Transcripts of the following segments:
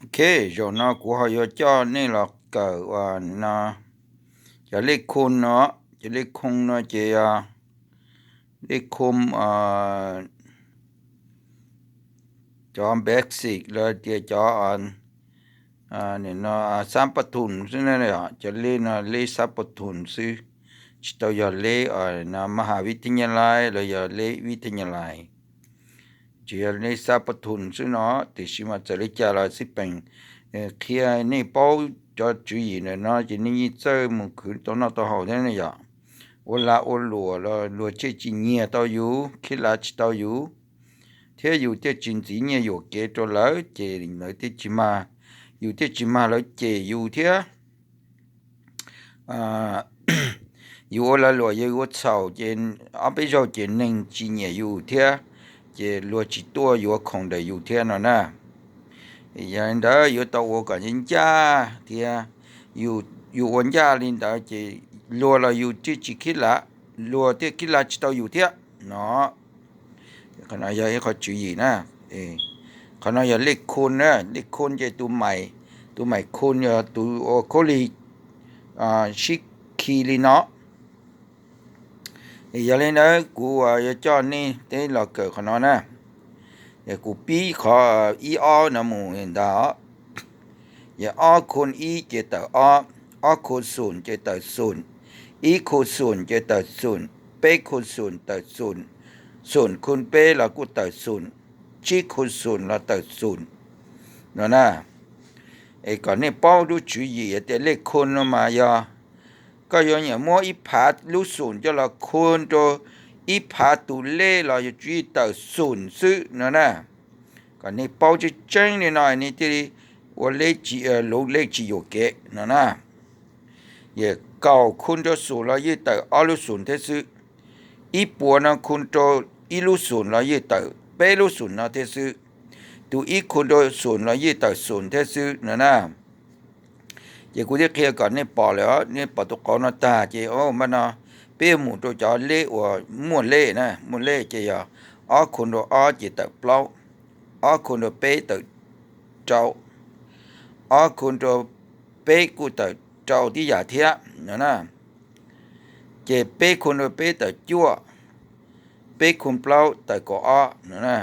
Ok, zaum no kuv ho yuav coj nej los kawm uas no, cov lej khoo no, cov lej khoo no ces yog lej khoo, cov basic los tias cov no xab pab thum xwb na, cov lej no lej xab pab thum xwb, tsis tau yog lej no maj has vib thab nyas lais los yog lej vib thab nyas lais. Tsis yog lej xab pab thum xwb no, tiam sis mas txawm li cas los xij peem qhia nej paub cov tswv yim ntawm no ces nej yeej txawj mus khwv tau noj tau haus thiab ne yom. Ua lag ua luam los luag thiaj tsis nyiag tau yus, khib lav tsis tau yus, thiab yus thiaj tsis ntxiv nyiaj yuam kev rau lawv ces lawv thiaj tsis mag, yus thiaj tsis mag lawv cem yus thiab. Yus ua lag luam, yus ua txhaum ces ob peb zaug ces neeg tsis nyiam yus thiab, ces luag tsis tuaj yuav khoom ntawm yus thiab no na. Yog li ntawd yuav tau ua kom ncaj thiab, yus ua ncaj li ntawd ces luag los yus thiaj tsis khib lav, luag thiaj khib lav tsis tau yus thiab no. Qhov no yog ib qho tswv yim na. Qhov no yog lej khoo na, lej khoo ces tus mais, tus mais khoo yog tus ua khaub lig sib khi li no. Yog li ntawd kuv yuav coj nej teb los kawm qhov no na. Kuv pib qhov ib ob no mus ntag. Yog ob khoo ib ces tawm ob, ob khoo xum ces tawm xum, ib khoo xum ces tawm xum, peb khoo xum tawm xum, xum khoo peb los kuj tawm xum, tsib khoo xum los tawm xum no na. Es kom nej paub lub tswv yim tias lej khoo no mas yog koj yuav nyiam muab ib phav lub xum coj los khoo rau ib phav tus lej los yog tswv yim tawm xum xwb no na. Kom nej paub tseeb tseeb li no nej thiaj li ua lej tsis, lub lej tsis yuam kev no na. Yog kaum khoo rau xum los yeej tawm ob lub xum thiab xwb. Ib puas no khoo rau ib lub xum los yeej tawm peb lub xum no thiab xwb. Tus ib khoo rau xum los yeej tawm xum thiab xwb no na. Ces kuv twb qhia kom nej pom lawm, nej pom tus qauv no tag ces, o, mas no peb yuav mus rau cov lej uas muaj lej na, muaj lej ces yog ob khoo rau ob ces tawm plaub, ob khoo rau peb tawm rau, ob khoo rau peb kuj tawm rau tib yam thiab no na. Ces peb khoo rau peb tawm cuaj, peb khoo plaub tawm kaum ob no na.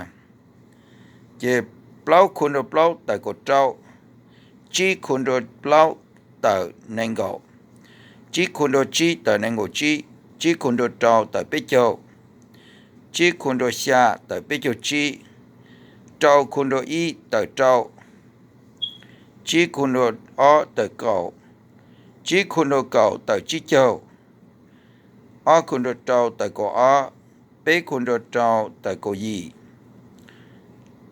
Ces plaub khoo rau plaub tawm kaum rau, tsib khoo rau plaub tawm nees nkaum, tsib khoo rau tsib tawm nees nkaum tsib, tsib khoo rau rau tawm peb caug, tsib khoo rau xya tawm peb caug tsib, rau khoo rau ib tawm rau, tsib khoo rau ob tawm kaum, tsib khoo rau kaum tawm tsib caug, ob khoo rau rau tawm kaum ob, peb khoo rau rau tawm kaum yim,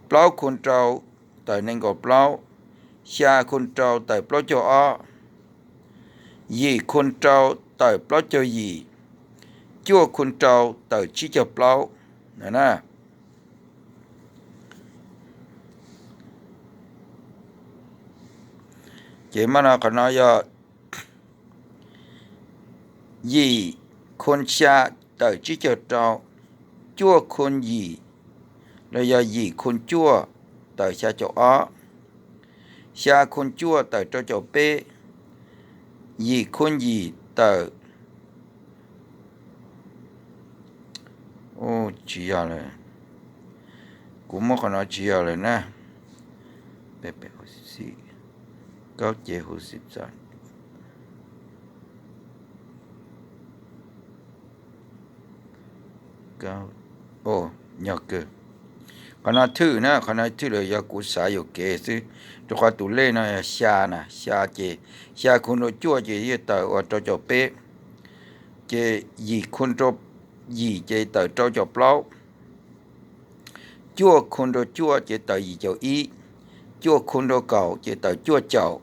plaub khoo rau tawm nees nkaum plaub, xya khoo rau tawm plaub caug ob, yim khoo rau tawm plaub caug yim, cuaj khoo rau tawm tsib caug plaub na. Ces mas no qhov no yog yim khoo xya tawm tsib caug rau, cuaj khoo yim los yog yim khoo cuaj tawm xya caum ob, xya khoo cuaj tawm rau caum peb, yim khoo yim tawm, tsis yog lawm, kuv muab qhov no tsis yog lawm na. Kaub ces huv xim txom, nyog kawg. Qhov no thwj na, qhov no thwj los yog kuv xav yuam kev xwb, rau qhov tus lej no yog xya na, xya ces xya khoo rau cuaj ces yeej tawm ua rau caum peb, ces yim khoo rau yim ces tawm rau caum plaub, cuaj khoo rau cuaj ces tawm yim caum ib, cuaj khoo rau kaum ces tawm cuaj caum,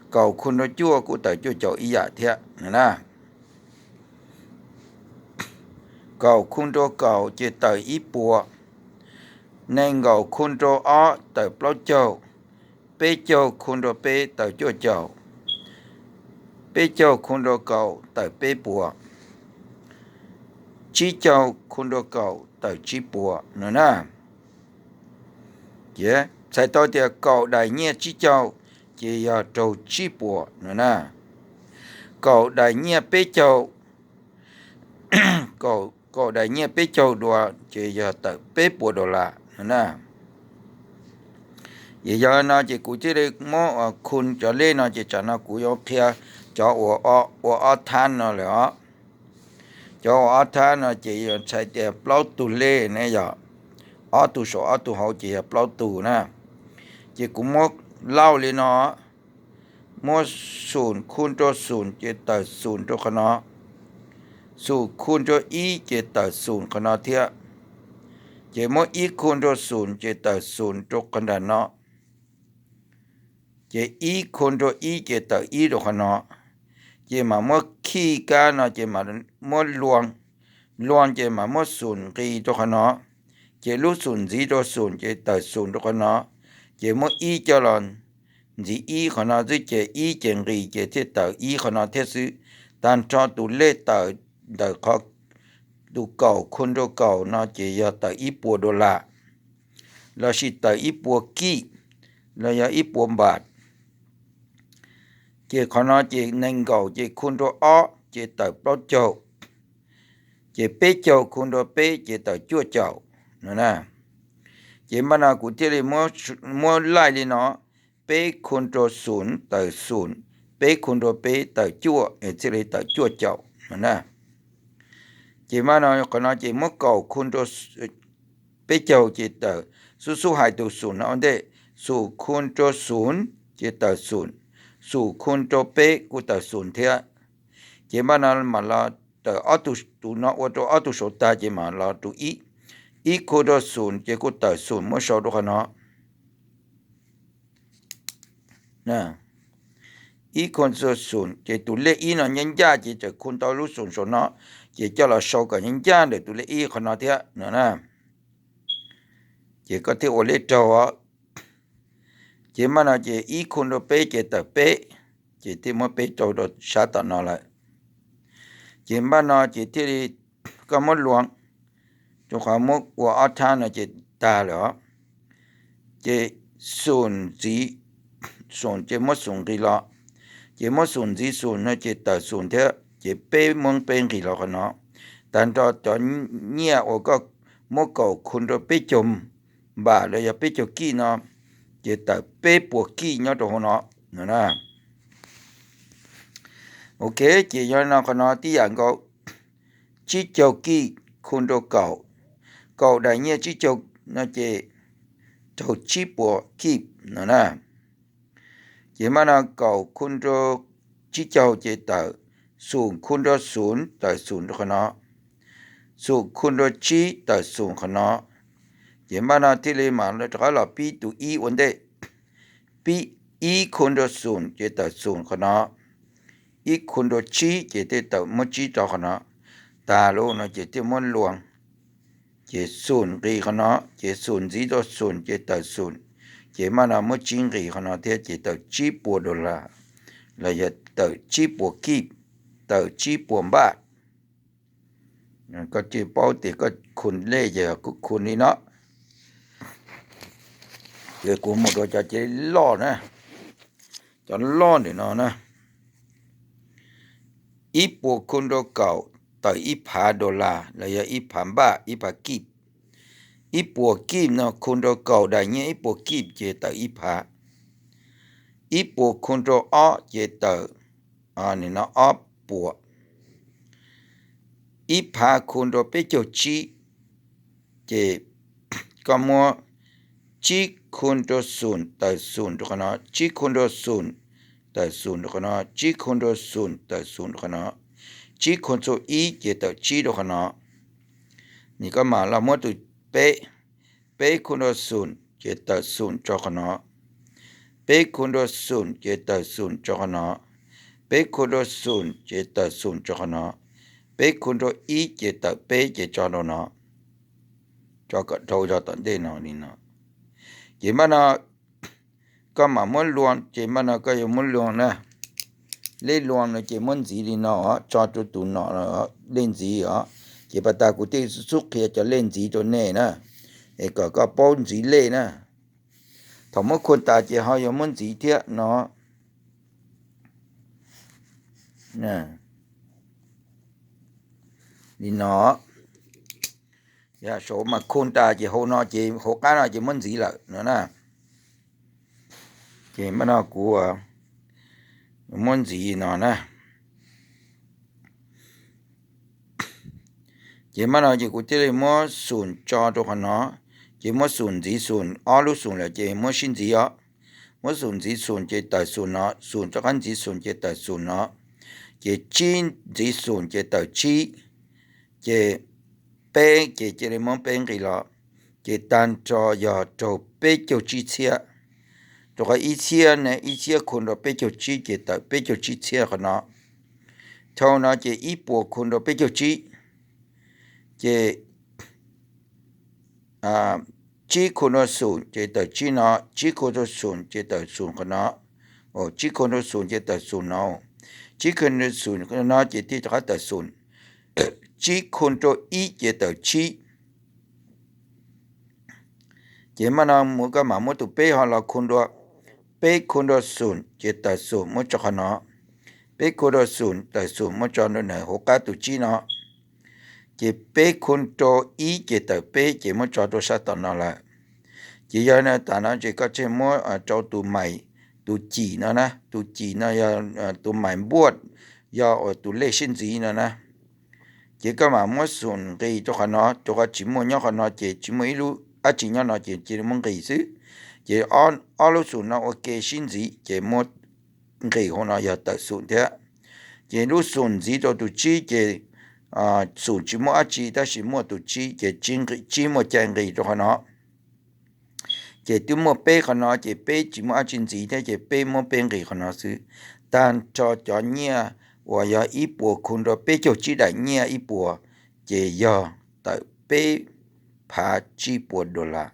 kaum khoo rau cuaj kuj tawm cuaj caum ib yam thiab na. Kaum khoo rau kaum ces tawm ib puas, nees nkaum khoo rau ob tawm plaub caug, peb caug khoo rau peb tawm cuaj caum, peb caug khoo rau kaum tawm peb puas, tsib caug khoo rau kaum tawm tsib puas no na. Ces txhais tau tias kaum daim nyiaj tsib caug ces yog raug tsib puas no na. Kaum daim nyiaj peb caug, kaum daim nyiaj peb caug duas ces yog tawm peb puas dollar no na. Ces yog no ces kuv thiaj li muab khun cov lej no ces tsam no kuv yuav qhia cov ua ob thab no lawm os. Cov ua ob thab no ces yog txhais tias plaub tug lej ne yog ob tug saum ob tug hauv ces yog plaub tug na. Ces kuv muab lauj li no, muab xum khun rau xum ces tawm xum rau qhov no, xum khun rau ib ces tawm xum qhov no thiab. Ces muab ib khun rau xum ces tawm xum rau qhov nram no. Ces ib khun rau ib ces tawm ib rau qhov no. Ces mam muab khij kab no ces mam muab lua, lua ces mam muab xum nqis rau qhov no. Ces lub xum ntxiv rau xum ces tawm xum rau qhov no. Ces muab ib coj los ntxiv ib qhov no xwb ces ib ces nqis ces thiaj tawm ib qhov no thiab xwb. Tag nrho tus lej tawm ntawm qhov tus kaum khun rau kaum no ces yog tawm ib puas dollar lossis tawm ib puas kij los yog ib puas npam. Ces qhov no ces nees nkaum ces khun rau ob ces tawm plaub caug, ces peb caug khun rau peb ces tawm cuaj caum no na. Ces npaj no kuv thiaj li muab laij li no, peb khun rau xum tawm xum, peb khun rau peb tawm cuaj, thiaj li tawm cuaj caum no na. Ces npaj no qhov no ces muab kaum khun rau peb caug ces tawm, xub xub hais tus xum no ua ntej, xum khun rau xum ces tawm xum, xum khun rau peb kuj tawm xum thiab. Ces npaj no mam los tawm ob tug, tus no ua rau ob tug saud tag ces mam los rau ib, ib khun rau xum ces kuj tawm xum muab sau rau qhov no. Ib khun rau xum ces tus lej ib no ncaj ncaj ces txawm khun tau lub xum saum no, ces coj los sau kom ncaj ncaj ntawm tus lej ib qhov no thiab no na. Ces koj thiaj ua lej raug os. Ces npaj no ces ib khun rau peb ces tawm peb, ces thiaj muab peb rau rau sab tom no lawm. Ces npaj no ces thiaj li koj muab lua rau qhov muab ua ob thab no ces tag lawm os. Ces xum ntxiv xum ces muab xum nqis los, ces muab xum ntxiv xum no ces tawm xum thiab ces peb muab peb nqis los qhov no. Tag nrho cov nyiaj uas koj muab kaum khun rau peb caug npam los yog peb caug kij no, ces tawm peb puas kij nyob rau hauv no no na. Ok, ces yog no qhov no tib yam nkaus, tsib caug kij khun rau kaum, kaum daim nyiaj tsib caug no ces raug tsib puas kij no na. Ces npaj no kaum khun rau tsib caug ces tawm xum khun rau xum, tawm xum rau qhov no, xum khun rau tsib tawm xum qhov no. Ces npaj no thiaj li mam rov qab los pib tus ib ua ntej, pib ib khun rau xum ces tawm xum qhov no, ib khun rau tsib ces thiaj tawm muab tsib rau qhov no. Tag lawm no ces thiaj muab lua, ces xum nqis qhov no, ces xum ntxiv rau xum ces tawm xum, ces npaj no muab tsib nqis qhov no thiab ces tawm tsib puas dollar, los yog tawm tsib puas kij, tawm tsib puas npaj. Koj thiaj paub tias koj khun lej ces kuj khun li no. Ces kuv mus rau cov cev loj na, cov loj ntawm no na. Ib puas khun rau kaum tawm ib phav dollar los yog ib phav npaj, ib phav kij. Ib puas kij no khun rau kaum daim nyiaj ib puas kij ces tawm ib phav. Ib puas khun rau ob ces tawm, nim no ob puas. Ib phav khun rau peb caug tsib, ces koj muab tsib khun rau xum tawm xum rau qhov no, tsib khun rau xum tawm xum rau qhov no, tsib khun rau xum tawm xum rau qhov no, tsib khun rau ib ces tawm tsib rau qhov no. Nim koj mam los muab tus peb, peb khun rau xum ces tawm xum rau qhov no, peb khun rau xum ces tawm xum rau qhov no, peb khun rau xum ces tawm xum rau qhov no, peb khun rau ib ces tawm peb ces tso rau no, tso kom dhau zog tom ntej no li no. Ces npaj no koj mam muab lua, ces npaj no koj yuav muab lua na. Lej lua no ces muab ntxiv li no, tso rau tus no, lej ntxiv os. Ces pas tas kuv thiaj xub qhia cov lej ntxiv rau nej na, es kom koj paub ntxiv lej na. Thaum muab khu tas ces ho yuav muab ntxiv thiab no. Li no, saum mas khu tas ces hauv no ces hauv qab no ces muab ntxiv lawm no na. Ces mas no kuv muab ntxiv no na. Ces mas no ces kuv thiaj li muab xum tso rau qhov no. Ces muab xum ntxiv xum, ob lub xum lawm ces muab sib ntxiv os. Muab xum ntxiv xum ces tawm xum no, xum rov qab ntxiv xum ces tawm xum no. Ces tsib ntxiv xum ces tawm tsib. Ces peb ces cia li muab peb nqis los. Ces tag nrho yog raug peb caug tsib txhiab. Rau qhov ib txhiab ne, ib txhiab khu rau peb caug tsib ces tawm peb caug tsib txhiab qhov no. Dhau no ces ib puas khu rau peb caug tsib. Ces tsib khu rau xum ces tawm tsib no, tsib khu rau xum ces tawm xum qhov no. Tsib khu rau xum ces tawm xum no. Tsib khu rau xum no ces thiaj rov qab tawm xum. Tsib khu rau ib ces tawm tsib. Ces mas no mus koj mam muab tus peb ho los khu rau, peb khu rau xum ces tawm xum muab tso qhov no. Peb khu rau xum tawm xum muab tso rau ntawm hauv qab tus tsib no. Ces peb khu rau ib ces tawm peb ces muab tso rau sab tom no lawm. Ces yog no tas no ces koj tseg muab rau tus mais, tus cim no na, tus cim no yog tus mais npuaj, yog tus lej sib ntxiv no na. Ces koj mam muab xum nqis rau qhov no, rau qhov tsis muaj nyob qhov no ces tsis muaj ib lub dab tsi nyob no ces cia li muab nqis xwb. Ces ob lub xum no ua ke sib ntxiv ces muab nqis hauv no yog tawm xum thiab. Ces lub xum ntxiv rau tus tsib ces xum tsis muaj dab tsi tab sis muaj tus tsib ces tsib muaj cai nqis rau qhov no. Ces twb muaj peb qhov no ces peb tsis muaj dab tsi ntxiv thiab ces peb muab peb nqis qhov no xwb. Tag nrho cov nyiaj uas yog ib puas khu rau peb caug tsib daim nyiaj ib puas ces yog tawm peb phav tsib puas dollar,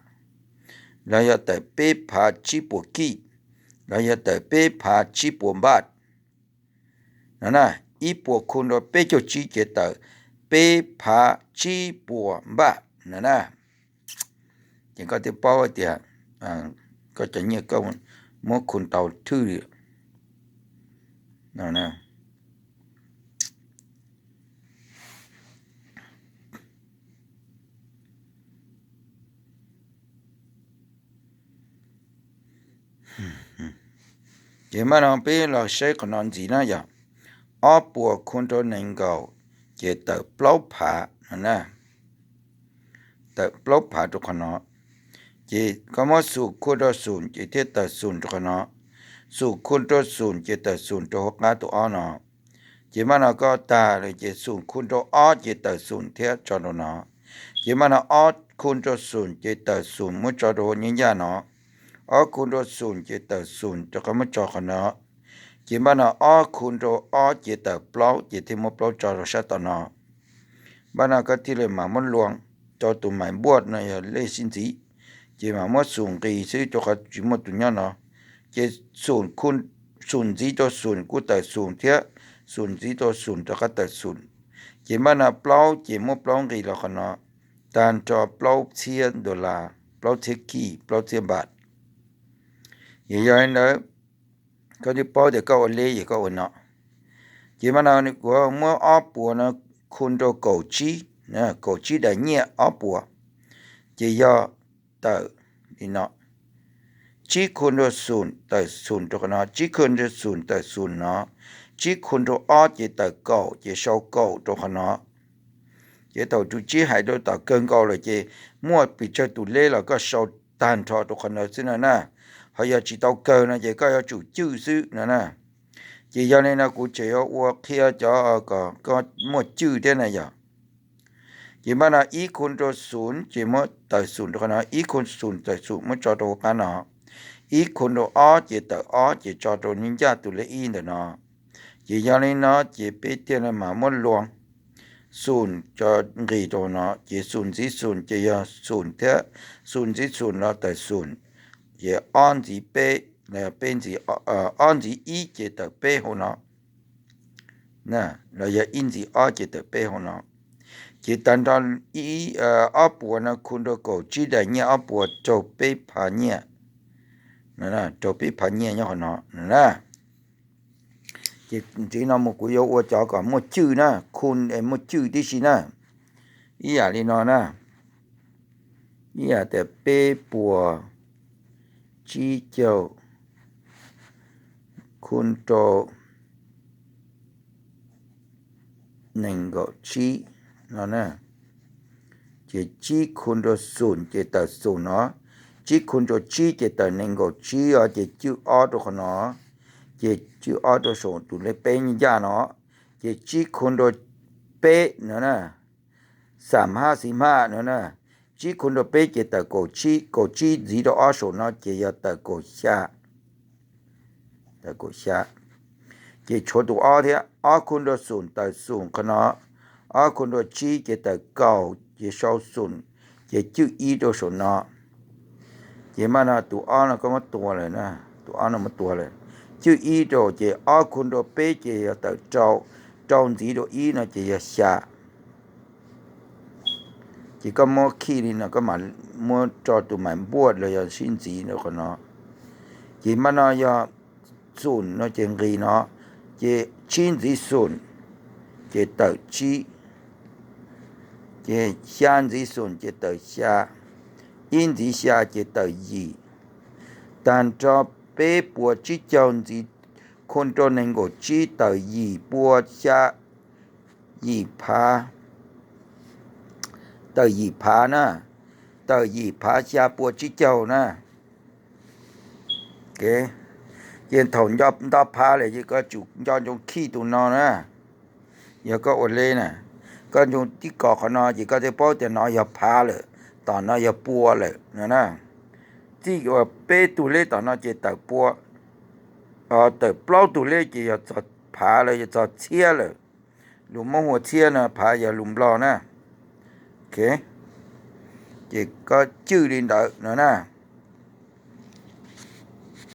los yog tawm peb phav tsib puas kij, los yog tawm peb phav tsib puas npaj no na. Ib puas khu rau peb caug tsib ces tawm peb phav tsib puas npaj no na. Ces koj twb paub tias koj cov nyiaj koj muab khu tau thwj li no. Ces mas no peb los saib qhov no ntxiv na yog ob puas khu rau nees nkaum ces tawm plaub phav no na. Tawm plaub phav rau qhov no. Ces koj muab xum khu rau xum ces thiaj tawm xum rau qhov no. Xum khu rau xum ces tawm xum rau hauv qab tus ob no. Ces mas no koj tag lawm ces xum khu rau ob ces tawm xum thiab tso rau no. Ces mas no ob khu rau xum ces tawm xum muab tso rau hauv nyob ncaj no. Ob khu rau xum ces tawm xum rov qab muab tso qhov no. Ces mas no ob khu rau ob ces tawm plaub ces thiaj muab plaub tso rau sab tom no. Mas no koj thiaj li mam muab luas rau tus mais npuaj no yog lej sib ntxiv. Ces mam muab xum nqis xwb rau qhov tsis muaj tus nyob no. Ces xum ntxiv rau xum kuj tawm xum thiab, xum ntxiv rau xum rov qab tawm xum. Ces mas no plaub ces muab plaub nqis los qhov no, tag nrho plaub txhiab dollar, plaub txhiab kij, plaub txhiab npaj. Yog yog li ntawd, koj twb paub tias koj ua li ces koj ua no. Ces mas no kuv muab ob puas no khu rau kaum tsib, kaum tsib daim nyiaj ob puas, ces yog tawm li no. Tsib khu rau xum tawm xum rau qhov no, tsib khu rau xum tawm xum no, tsib khu rau ob ces tawm kaum ces sau kaum rau qhov no. Ces thaum tus tsib hais rau tom kawg nkaus lawm ces muaj pes tsawg tus lej los koj sau tag nrho rau qhov ntawd xwb no na. Ho yog tsis tau kawg no ces koj yuav tsum cwj xwb no na. Ces yog li no kuv tseem yuav ua qhia cov kom koj muaj cwj thiab na yog. Ces mas no ib khu rau xum ces muab tawm xum rau qhov no, ib khu xum tawm xum muab tso rau hauv qab no. Ib khu rau ob ces tawm ob ces tso rau nyob ncaj tus lej ib ntawm no. Ces yog li no ces peb thiaj li mam muab luas xum nqis rau no, ces xum ntxiv xum ces yog xum thiab, xum ntxiv xum los tawm xum, ces ob ntxiv peb, peb ntxiv, ob ntxiv ib ces tawm peb hauv no. Los yog ib ntxiv ob ces tawm peb hauv no. Ces tag nrho ob puas no khu rau kaum tsib daim nyiaj ob puas raug peb phav nyiaj. rau peb phav nyiaj nyob qhov no na. Ces ntxiv no mus kuv yuav ua cov kom muaj cwj na, khu muaj cwj tib si na. Ib yam li no na, ib yam tias peb puas tsib caug khu rau nees nkaum tsib no na. Ces tsib khu rau xum ces tawm xum no, tsib khu rau tsib ces tawm nees nkaum tsib os, ces cwj ob rau qhov no, ces cwj ob rau saum tus lej peb ncaj no, ces tsib khu rau peb no na, xam hab xim haj no na, tsib khu rau peb ces tawm kaum tsib, kaum tsib ntxiv rau ob saum no ces yog tawm kaum xya, tawm kaum xya. Ces tshuav tus ob thiab, ob khu rau xum tawm xum qhov no, ob khu rau tsib ces tawm kaum ces sau xum, ces cwj ib rau saum no. Ces mas no tus ob no koj muab tua lawm, tus ob no muab tua lawm, cwj ib rau ces ob khu rau peb ces yog tawm rau, rau ntxiv rau ib no ces yog xya. Ces koj muab khij li no koj mam muab rau tus mais npuaj los yog sib ntxiv rau qhov no. Ces mas no yog xum no ces nqis no, ces tsib ntxiv xum ces tawm tsib, ces xya ntxiv xum ces tawm xya, ib ntxiv xya ces tawm yim. Tag nrho peb puas tsib caug ntxiv khu rau nees nkaum tsib tawm yim pua xya, yim phav, tawm yim phav na, tawm yim phav xya pua tsib caug na. Ces thaum nto phav lawm ces koj tsum nco ntsoov khij tus no na. Yog koj ua lej na, koj ntsoov tib kos qhov no ces koj thiaj paub tias no yog phav lawm, tom no yog pua lawm no na. Txij uas peb tug lej tom no ces tawm pua, tawm plaub tug lej ces yog txog phav lawm, yog txog txhiab lawm. Lus Hmoob hu ua txhiab no, phav yog lus Nplog na. Ces koj cwj li ntawd no na.